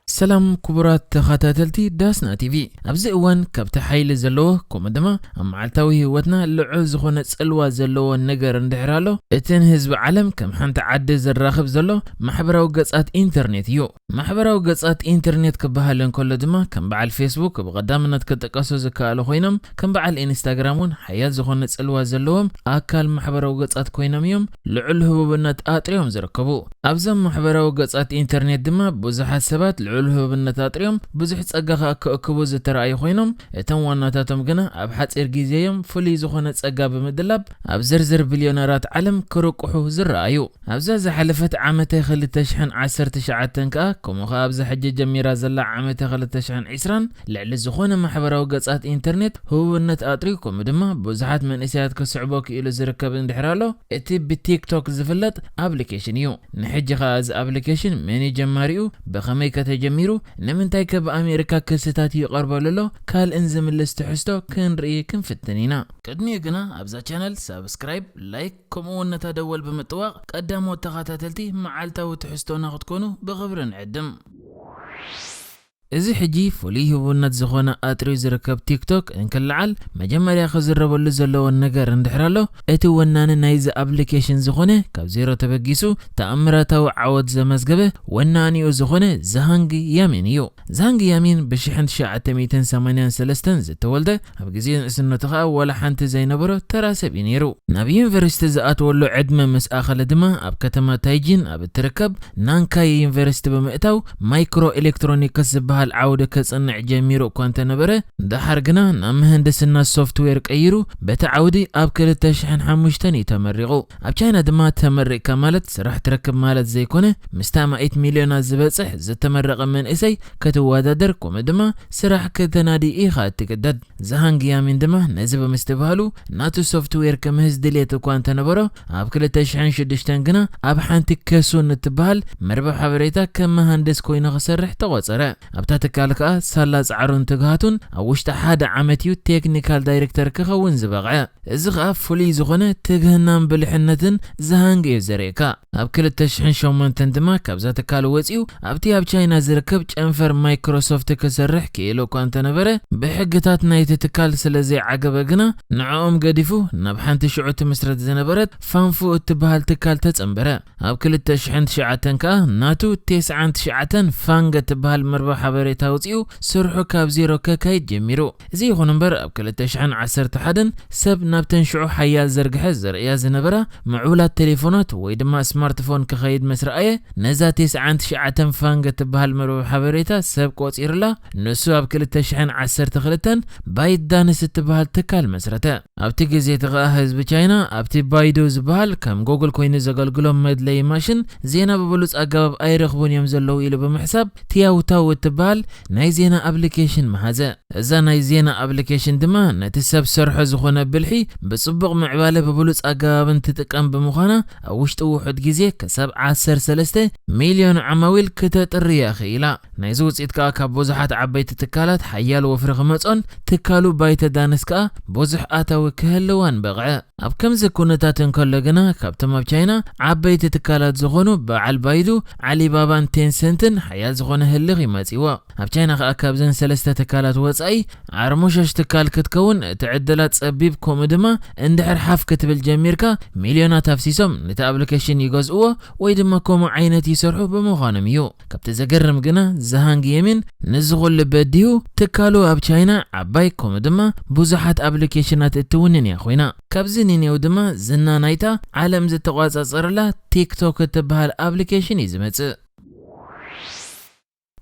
ሰላም ክቡራት ተኸታተልቲ ዳስና ቲቪ። ኣብዚ እዋን ካብቲ ሓይሊ ዘለዎ፣ ከምኡ ድማ ኣብ መዓልታዊ ህይወትና ልዑል ዝኾነ ጽልዋ ዘለዎ ነገር እንድሕር ኣሎ፣ እቲ ንህዝቢ ዓለም ከም ሓንቲ ዓዲ ዘራኽብ ዘሎ ማሕበራዊ ገጻት ኢንተርኔት እዩ። ማሕበራዊ ገጻት ኢንተርኔት ክበሃል እንከሎ ድማ ከም በዓል ፌስቡክ ብቐዳምነት ክጥቀሱ ዝከኣሉ ኮይኖም፣ ከም በዓል ኢንስታግራም እውን ሓያል ዝኾነ ጽልዋ ዘለዎም ኣካል ማሕበራዊ ገጻት ኮይኖም እዮም ልዑል ህቡብነት ኣጥርዮም ዝርከቡ። ኣብዞም ማሕበራዊ ገጻት ኢንተርኔት ድማ ብዙሓት ሰባት ልዑል ህቡብነት ኣጥርዮም ብዙሕ ጸጋ ከኣ ክእክቡ ዝተረኣዩ ኮይኖም፣ እቶም ዋናታቶም ግና ኣብ ሓጺር ግዜ እዮም ፍሉይ ዝኾነ ጸጋ ብምድላብ ኣብ ዝርዝር ቢልዮነራት ዓለም ክርቁሑ ዝረኣዩ። ኣብዛ ዝሓለፈት ዓመተ ክልተ ሽሕን ዓሰርተ ትሽዓተን ከኣ፣ ከምኡ ከኣ ኣብዛ ሕጂ ጀሚራ ዘላ ዓመተ ክልተ ሽሕን ዕስራን ልዕሊ ዝኾነ ማሕበራዊ ገጻት ኢንተርኔት ህቡብነት ኣጥርዩ፣ ከምኡ ድማ ብዙሓት መንእሰያት ክስዕቦ ክኢሉ ዝርከብ እንድሕር ኣሎ፣ እቲ ብቲክቶክ ዝፍለጥ ኣፕሊኬሽን እዩ። ንሕጂ ከኣ እዚ ኣፕሊኬሽን መን እዩ ጀማሪኡ፣ ብኸመይ ከ ተጀሚሩ፣ ንምንታይ ከ ብኣሜሪካ ክስታት ይቐርበሉ ኣሎ፣ ካልእን ዝምልስ ትሕዝቶ ክንርኢ ክንፍትን ኢና። ቅድሚኡ ግና ኣብዛ ቻነል ሳብስክራይብ፣ ላይክ፣ ከምኡ እውን ነታ ደወል ብምጥዋቕ ቀዳሞት ተኸታተልቲ መዓልታዊ ትሕዝቶና ክትኮኑ ብኽብሪ ንዕድም። እዚ ሕጂ ፍሉይ ህቡብነት ዝኾነ ኣጥርዩ ዝርከብ ቲክቶክ እንክልዓል፣ መጀመርያ ክዝረበሉ ዘለዎ ነገር እንድሕር ኣሎ፣ እቲ ወናኒ ናይዚ ኣፕሊኬሽን ዝኾነ፣ ካብ ዜሮ ተበጊሱ ተኣምራታዊ ዓወት ዘመዝገበ ወናኒኡ ዝኾነ ዛሃንግ ያሚን እዩ። ዛንግ ያሚን ብሽሕን ትሽዓተ ሚእትን ሰማንያን ሰለስተን ዝተወልደ፣ ኣብ ግዜ ንእስነቱ ኸኣ ዋላ ሓንቲ ዘይነበሮ ተራ ሰብ እዩ ነይሩ። ናብ ዩኒቨርሲቲ ዝኣትወሉ ዕድመ ምስ ኣኸለ ድማ፣ ኣብ ከተማ ታይጂን ኣብ እትርከብ ናንካይ ዩኒቨርሲቲ ብምእታው ማይክሮ ኤሌክትሮኒክስ ዝበሃል ዓውዲ ከጽንዕ ጀሚሩ እኳ እንተነበረ፣ ደሓር ግና ናብ ምህንድስና ሶፍትዌር ቀይሩ፣ በቲ ዓውዲ ኣብ ክልተ ሽሕን ሓሙሽተን እዩ ተመሪቑ። ኣብ ቻይና ድማ ተመሪቕካ ማለት ስራሕ ትረክብ ማለት ዘይኮነ፣ ምስታ ኣማኢት ሚልዮናት ዝበጽሕ ዝተመረቐ መንእሰይ ክትወዳደር፣ ከምኡ ድማ ስራሕ ከተናዲ ኢኻ እትግደድ። ዛሃንግ ያሚን ድማ ነዚ ብምስትብሃሉ፣ ናቱ ሶፍትዌር ክምህዝ ድልየት እኳ እንተነበሮ፣ ኣብ ክልተ ሽሕን ሽዱሽተን ግና ኣብ ሓንቲ ከሱን እትበሃል መርበብ ሓበሬታ ከም መሃንድስ ኮይኑ ክሰርሕ ተቖጸረ። ኣብታ ትካል ከኣ ሳላ ጻዕሩን ትግሃቱን ኣብ ውሽጢ ሓደ ዓመት እዩ ቴክኒካል ዳይሬክተር ክኸውን ዝበቕዐ። እዚ ኸኣ ፍሉይ ዝኾነ ትግህናን ብልሕነትን ዛሃንግ እዩ ዘርእየካ። ኣብ ክልተ ሽሕን ሸሞንተን ድማ ካብዛ ትካል ወጺኡ ኣብቲ ኣብ ቻይና ዝርከብ ጨንፈር ማይክሮሶፍት ክሰርሕ ክኢሉ እኳ እንተነበረ፣ ብሕግታት ናይቲ ትካል ስለ ዘይዓገበ ግና ንዕኦም ገዲፉ ናብ ሓንቲ ሽዑ ትምስረት ዝነበረት ፋንፉ እትበሃል ትካል ተጸንበረ። ኣብ ክልተ ሽሕን ትሽዓተን ከኣ ናቱ ቴስዓን ትሽዓተን ፋንግ እትበሃል መርበብ ሓበሬታ ኣውጺኡ ስርሑ ካብ ዜሮ ከካይድ ጀሚሩ። እዚ ይኹን እምበር፣ ኣብ ክልተ ሽሕን ዓሰርተ ሓደን ሰብ ናብተን ሽዑ ሓያል ዘርግሐ ዘርእያ ዝነበራ ምዕቡላት ቴሌፎናት ወይ ድማ ስማርትፎን ክኸይድ ምስ ረኣየ፣ ነዛ ቴስዓን ትሽዓተን ፋንግ እትበሃል መርበብ ሓበሬታ ሰብ ቆጺሩላ፣ ንሱ ኣብ ክልተ ሽሕን ዓሰርተ ክልተን ባይት ዳንስ እትበሃል ትካል መስረተ። ኣብቲ ግዜ እቲ ኸኣ ህዝቢ ቻይና ኣብቲ ባይዱ ዝበሃል ከም ጎግል ኮይኑ ዘገልግሎም መድለዪ ማሽን ዜና ብብሉጽ ኣገባብ ኣይረኽቡን እዮም ዘለዉ ኢሉ ብምሕሳብ ቲያውታው እትበሃል ናይ ዜና ኣፕሊኬሽን መሃዘ። እዛ ናይ ዜና ኣፕሊኬሽን ድማ ነቲ ሰብ ሰርሖ ዝኾነ ብልሒ ብጽቡቕ ምዕባለ ብብሉጽ ኣገባብን ትጥቀም ብምዃና ኣብ ውሽጢ ውሑድ ግዜ ክሳብ ዓሰርተ ሰለስተ ሚልዮን ዓማዊል ክተጥርያ ክኢላ። ናይዚ ውጽኢት ከኣ ካብ ብዙሓት ዓበይቲ ትካላት ሓያል ወፍሪ ክመጾን ትካሉ ባይተ ዳንስ ከኣ ብዙሕ ኣታዊ ክህልዋን በቕዐ። ኣብ ከምዚ ኩነታት እንከሎ ግና ካብቶም ኣብ ቻይና ዓበይቲ ትካላት ዝኾኑ በዓል ባይዱ፣ ዓሊባባን ቴንሰንትን ሓያል ዝኾነ ህልኽ ይመጽዎ። ኣብ ቻይና ከኣ ካብዘን ሰለስተ ትካላት ወጻኢ ዓርሞሸሽ ትካል ክትከውን እቲ ዕድላት ጸቢብ፣ ከምኡ ድማ እንድሕር ሓፍ ክትብል ጀሚርካ ሚልዮናት ኣፍሲሶም ነቲ ኣፕሊኬሽን ይገዝእዎ ወይ ድማ ከምኡ ዓይነት ይሰርሑ ብምዃኖም እዩ። ካብቲ ዘገርም ግና ዛሃንግ የሚን ነዚ ኩሉ በዲሁ ትካሉ ኣብ ቻይና ዓባይ ከምኡ ድማ ብዙሓት ኣፕሊኬሽናት እትውንን እያ ኮይና። ካብዚ ንኔው ድማ ዝና ናይታ ዓለም ዝተቋጻጸረላ ቲክቶክ እትበሃል ኣፕሊኬሽን እዩ ዝመጽእ።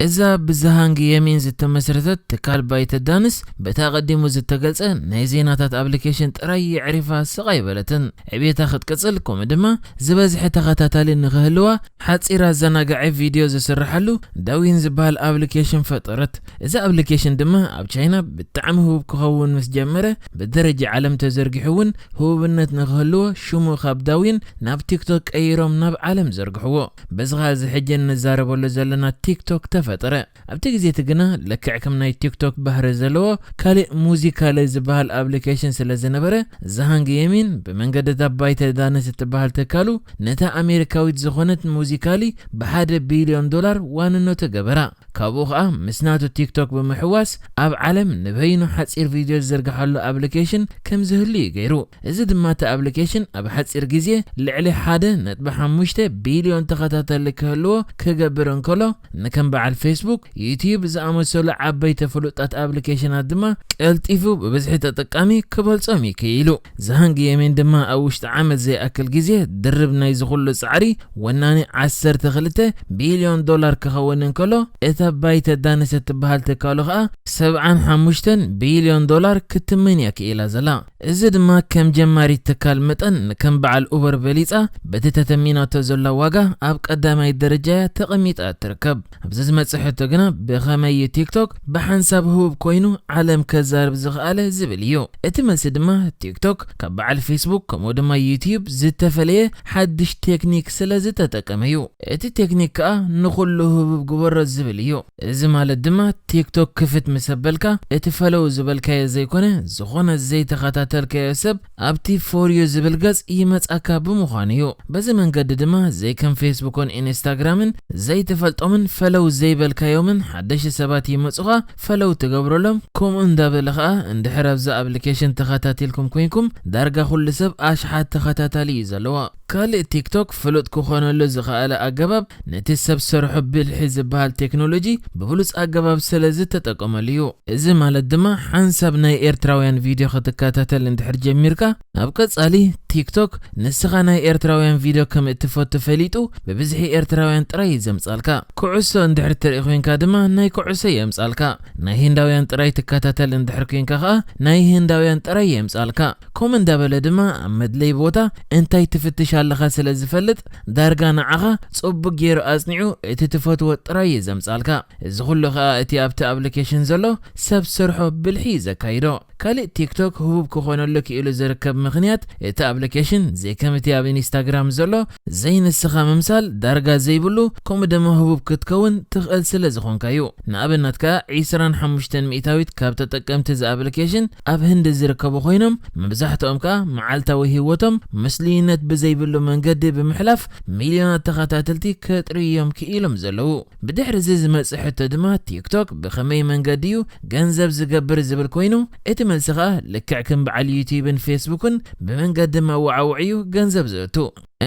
እዛ ብዛሃንግ የሚን ዝተመስረተት ትካል ባይተ ዳንስ በቲ ኣቐዲሙ ዝተገልጸ ናይ ዜናታት ኣፕሊኬሽን ጥራይ የዕሪፋ ስቕ ኣይበለትን። ዕብየታ ክትቅጽል ከምኡ ድማ ዝበዝሐ ተኸታታሊ ንኽህልዋ ሓጺር ኣዘናጋዒ ቪድዮ ዝስርሓሉ ዳዊን ዝበሃል ኣፕሊኬሽን ፈጠረት። እዚ ኣፕሊኬሽን ድማ ኣብ ቻይና ብጣዕሚ ህቡብ ክኸውን ምስ ጀመረ፣ ብደረጃ ዓለም ተዘርጊሑ እውን ህቡብነት ንኽህልዎ ሽሙ ካብ ዳዊን ናብ ቲክቶክ ቀይሮም ናብ ዓለም ዘርግሕዎ። በዚ ኸኣ እዚ ሕጂ እንዛረበሉ ዘለና ቲክቶክ ተፈጠረ። ኣብቲ ግዜ እቲ ግና ልክዕ ከም ናይ ቲክቶክ ባህሪ ዘለዎ ካልእ ሙዚካሊ ዝበሃል ኣፕሊኬሽን ስለ ዝነበረ፣ ዛሃንግ የሚን ብመንገዲ እታ ባይተ ዳንስ እትበሃል ትካሉ ነታ ኣሜሪካዊት ዝኾነት ሙዚካሊ ብሓደ ቢልዮን ዶላር ዋንነቱ ገበራ። ካብኡ ኸኣ ምስ ናቱ ቲክቶክ ብምሕዋስ ኣብ ዓለም ንበይኑ ሓጺር ቪድዮ ዝዝርግሓሉ ኣፕሊኬሽን ከም ዝህሉ እዩ ገይሩ። እዚ ድማ እቲ ኣፕሊኬሽን ኣብ ሓጺር ግዜ ልዕሊ ሓደ ነጥቢ ሓሙሽተ ቢልዮን ተኸታተሊ ክህልዎ ክገብር እንከሎ፣ ንከም በዓል ፌስቡክ፣ ዩትዩብ ዝኣመሰሉ ዓበይቲ ፍሉጣት ኣፕሊኬሽናት ድማ ቀልጢፉ ብብዝሒ ተጠቃሚ ክበልጾም እዩ ክኢሉ። ዝሃንግ የሜን ድማ ኣብ ውሽጢ ዓመት ዘይኣክል ግዜ ድርብ ናይዚ ኩሉ ጻዕሪ ወናኒ ዓሰርተ ክልተ ቢልዮን ዶላር ክኸውን እንከሎ፣ እታ ባይተ ዳንስ እትበሃል ትካሉ ኸኣ ሰብዓን ሓሙሽተን ቢልዮን ዶላር ክትምን እያ ክኢላ ዘላ። እዚ ድማ ከም ጀማሪት ትካል መጠን ከም በዓል ኡበር በሊጻ በቲ ተተሚናቶ ዘላ ዋጋ ኣብ ቀዳማይ ደረጃ እያ ተቐሚጣ ትርከብ። ኣብዚ ዝመጽእ ሕቶ ግና ብኸመይ እዩ ቲክቶክ ብሓንሳብ ህቡብ ኮይኑ ዓለም ከዛርብ ዝኸኣለ ዝብል እዩ። እቲ መልሲ ድማ ቲክቶክ ካብ በዓል ፌስቡክ ከምኡ ድማ ዩትዩብ ዝተፈለየ ሓድሽ ቴክኒክ ስለ ዝተጠቀመ እዩ። እቲ ቴክኒክ ከኣ ንኹሉ ህቡብ ግበሮ ዝብል እዩ። እዚ ማለት ድማ ቲክቶክ ክፍት ምስ ኣበልካ እቲ ፈለው ዝበልካዮ ዘይኮነ ዝኾነ ዘይተኸታተልካዮ ሰብ ኣብቲ ፎር ዩ ዝብል ገጽ ይመጻካ ብምዃኑ እዩ። በዚ መንገዲ ድማ ዘይከም ፌስቡክን ኢንስታግራምን ዘይትፈልጦምን ፈለው ዘይበልካዮምን ሓደሽቲ ሰባት ይመጹኻ ፈለው ትገብረሎም። ከምኡ እንዳበለ ኸኣ እንድሕር ኣብዚ ኣፕሊኬሽን ተኸታቲልኩም ኮይንኩም ዳርጋ ኩሉ ሰብ ኣሽሓት ተኸታታሊ እዩ ዘለዎ። ካልእ ቲክቶክ ፍሉጥ ክኾነሉ ዝኸኣለ ኣገባብ ነቲ ሰብ ሰርሖ ብልሒ ዝበሃል ቴክኖሎጂ ብብሉጽ ኣገባብ ስለ ዝተጠቀመሉ እዩ። እዚ ማለት ድማ ሓንሳብ ናይ ኤርትራውያን ቪድዮ ክትከታተል እንድሕር ጀሚርካ፣ ኣብ ቀጻሊ ቲክቶክ ንስኻ ናይ ኤርትራውያን ቪድዮ ከም እትፈቱ ፈሊጡ ብብዝሒ ኤርትራውያን ጥራይ እዩ ዘምጻልካ። ኩዕሶ እንድሕር ትርኢ ኮይንካ ድማ ናይ ኩዕሶ የምጻልካ። ናይ ህንዳውያን ጥራይ ትከታተል እንድሕር ኮይንካ ከኣ ናይ ህንዳውያን ጥራይ የምጻልካ። ከምኡ እንዳበለ ድማ ኣብ መድለይ ቦታ እንታይ ትፍትሽ ኣለኻ ስለ ዝፈልጥ ዳርጋ ንዓኻ ጽቡቅ ገይሩ ኣጽኒዑ እቲ ትፈትዎ ጥራይ እዩ ዘምጻልካ። እዚ ኩሉ ከኣ እቲ ኣብቲ ኣፕሊኬሽን ዘሎ ሰብ ሰርሖ ብልሒ እዩ ዘካይዶ። ካልእ ቲክቶክ ህቡብ ክኾነሉ ክኢሉ ዝርከብ ምኽንያት እቲ ኣፕሊኬሽን ዘይከም እቲ ኣብ ኢንስታግራም ዘሎ ዘይንስኻ ምምሳል ዳርጋ ዘይብሉ ከምኡ ድማ ህቡብ ክትከውን ትኽእል ስለ ዝኾንካ እዩ። ንኣብነት ከኣ ዒስራን ሓሙሽተን ሚእታዊት ካብ ተጠቀምቲ እዚ ኣፕሊኬሽን ኣብ ህንዲ ዝርከቡ ኮይኖም መብዛሕትኦም ከኣ መዓልታዊ ህይወቶም ምስሉይነት ብዘይብሉ መንገዲ ብምሕላፍ ሚልዮናት ተኸታተልቲ ከጥርዩ እዮም ክኢሎም ዘለዉ። ብድሕሪ እዚ ዝመጽእ ሕቶ ድማ ቲክቶክ ብኸመይ መንገዲ እዩ ገንዘብ ዝገብር ዝብል ኮይኑ፣ እቲ መልሲ ኸኣ ልክዕ ከም በዓል ዩትዩብን ፌስቡክን ብመንገዲ መወዓውዒ እዩ ገንዘብ ዘእቱ።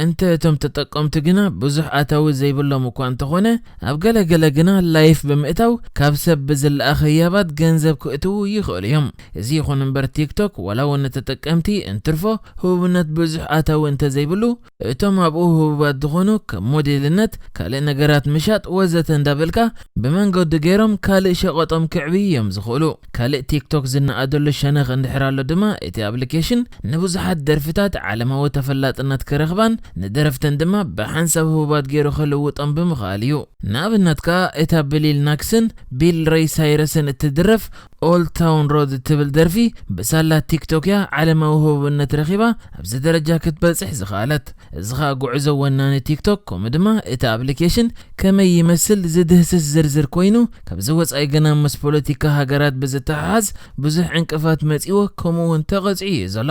እንተ እቶም ተጠቀምቲ ግና ብዙሕ ኣታዊ ዘይብሎም እኳ እንተኾነ፣ ኣብ ገለ ገለ ግና ላይፍ ብምእታው ካብ ሰብ ብዝለኣኽ ህያባት ገንዘብ ክእትዉ ይኽእሉ እዮም። እዚ ይኹን እምበር ቲክቶክ ዋላ እውን ንተጠቀምቲ እንትርፎ ህቡብነት ብዙሕ ኣታዊ እንተዘይብሉ፣ እቶም ኣብኡ ህቡባት ዝኾኑ ከም ሞዴልነት፣ ካልእ ነገራት ምሻጥ ወዘተ እንዳበልካ ብመንገዱ ገይሮም ካልእ ሸቐጦም ክዕብዩ እዮም ዝኽእሉ። ካልእ ቲክቶክ ዝነኣደሉ ሸነኽ እንድሕር ኣሎ ድማ እቲ ኣፕሊኬሽን ንብዙሓት ደርፍታት ዓለማዊ ተፈላጥነት ክረኽባን ንደረፍተን ድማ ብሓንሳብ ህቡባት ገይሩ ክልውጦም ብምኽኣል እዩ። ንኣብነት ከኣ እታ ብሊል ናክስን ቢል ሬይ ሳይረስን እትድረፍ ኦልድ ታውን ሮድ እትብል ደርፊ ብሳላ ቲክቶክ እያ ዓለማዊ ህቡብነት ረኺባ ኣብዚ ደረጃ ክትበጽሕ ዝኸኣለት። እዚ ኸኣ ጉዕዞ ወናኒ ቲክቶክ ከምኡ ድማ እቲ ኣፕሊኬሽን ከመይ ይመስል ዝድህስስ ዝርዝር ኮይኑ፣ ካብዚ ወጻኢ ግና ምስ ፖለቲካ ሃገራት ብዝተሓሓዝ ብዙሕ ዕንቅፋት መጺዎ ከምኡ እውን ተቐጺዑ እዩ ዘሎ።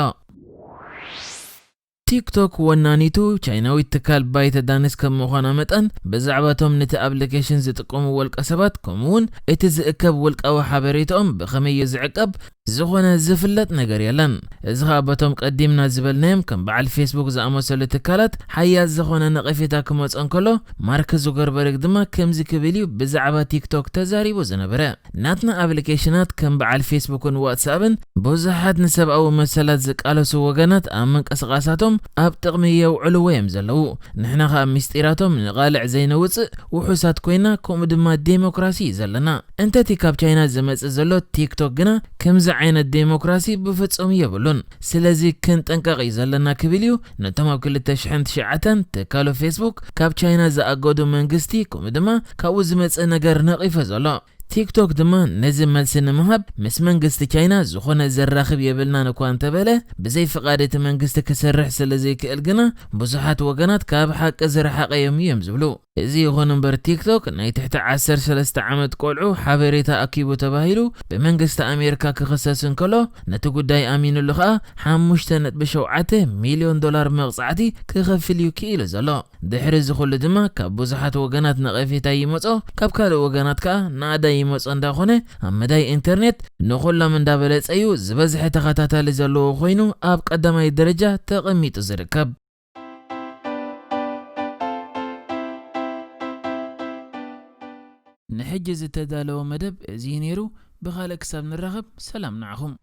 ቲክቶክ ወናኒቱ ቻይናዊት ትካል ባይተ ዳንስ ከም ምዃና መጠን ብዛዕባቶም ነቲ ኣፕሊኬሽን ዝጥቀሙ ውልቀ ሰባት ከምኡ እውን እቲ ዝእከብ ውልቃዊ ሓበሬታኦም ብኸመይ እዩ ዝዕቀብ ዝኾነ ዝፍለጥ ነገር የለን። እዚ ኸኣ በቶም ቀዲምና ዝበልናዮም ከም በዓል ፌስቡክ ዝኣመሰሉ ትካላት ሓያል ዝኾነ ነቐፌታ ክመጾ እንከሎ፣ ማርክ ዙከርበርግ ድማ ከምዚ ክብል እዩ ብዛዕባ ቲክቶክ ተዛሪቡ ዝነበረ። ናትና ኣፕሊኬሽናት ከም በዓል ፌስቡክን ዋትሳፕን ብዙሓት ንሰብኣዊ መሰላት ዝቃለሱ ወገናት ኣብ ምንቅስቓሳቶም ኣብ ጥቕሚ የውዕልዎ እዮም ዘለዉ። ንሕና ኸኣ ምስጢራቶም ንቓልዕ ዘይነውጽእ ውሑሳት ኮይና፣ ከምኡ ድማ ዴሞክራሲ እዩ ዘለና። እንተቲ ካብ ቻይና ዝመጽእ ዘሎ ቲክቶክ ግና ከምዚ ዓይነት ዴሞክራሲ ብፍጹም የብሉን። ስለዚ ክንጥንቀቕ እዩ ዘለና ክብል እዩ ነቶም ኣብ ክልተ ሽሕን ትሽዓተን ትካሉ ፌስቡክ ካብ ቻይና ዝኣገዱ መንግስቲ ከምኡ ድማ ካብኡ ዝመጽእ ነገር ነቒፈ ዘሎ። ቲክቶክ ድማ ነዚ መልሲ ንምሃብ ምስ መንግስቲ ቻይና ዝኾነ ዘራኽብ የብልናን እኳ እንተበለ፣ ብዘይ ፍቓድ እቲ መንግስቲ ክሰርሕ ስለ ዘይክእል ግና ብዙሓት ወገናት ካብ ሓቂ ዝረሓቐ እዮም እዮም ዝብሉ። እዚ ይኹን እምበር ቲክቶክ ናይ ትሕቲ ዓሰርተ ሰለስተ ዓመት ቆልዑ ሓበሬታ ኣኪቡ ተባሂሉ ብመንግስቲ ኣሜሪካ ክኽሰስ እንከሎ፣ ነቲ ጉዳይ ኣሚኑሉ ኸኣ ሓሙሽተ ነጥቢ ሸውዓተ ሚልዮን ዶላር መቕጻዕቲ ክኸፍል እዩ ክኢሉ ዘሎ። ድሕሪ እዚ ኩሉ ድማ ካብ ብዙሓት ወገናት ነቐፌታ ይመጾ፣ ካብ ካልእ ወገናት ከኣ ናእዳ ይመጾ እንዳኾነ ኣብ መዳይ ኢንተርኔት ንኹሎም እንዳበለጸ እዩ ዝበዝሐ ተኸታታሊ ዘለዎ ኮይኑ ኣብ ቀዳማይ ደረጃ ተቐሚጡ ዝርከብ። ንሕጂ ዝተዳለወ መደብ እዚ እዩ ነይሩ። ብኻልእ ክሳብ ንራኸብ ሰላም ንዓኹም።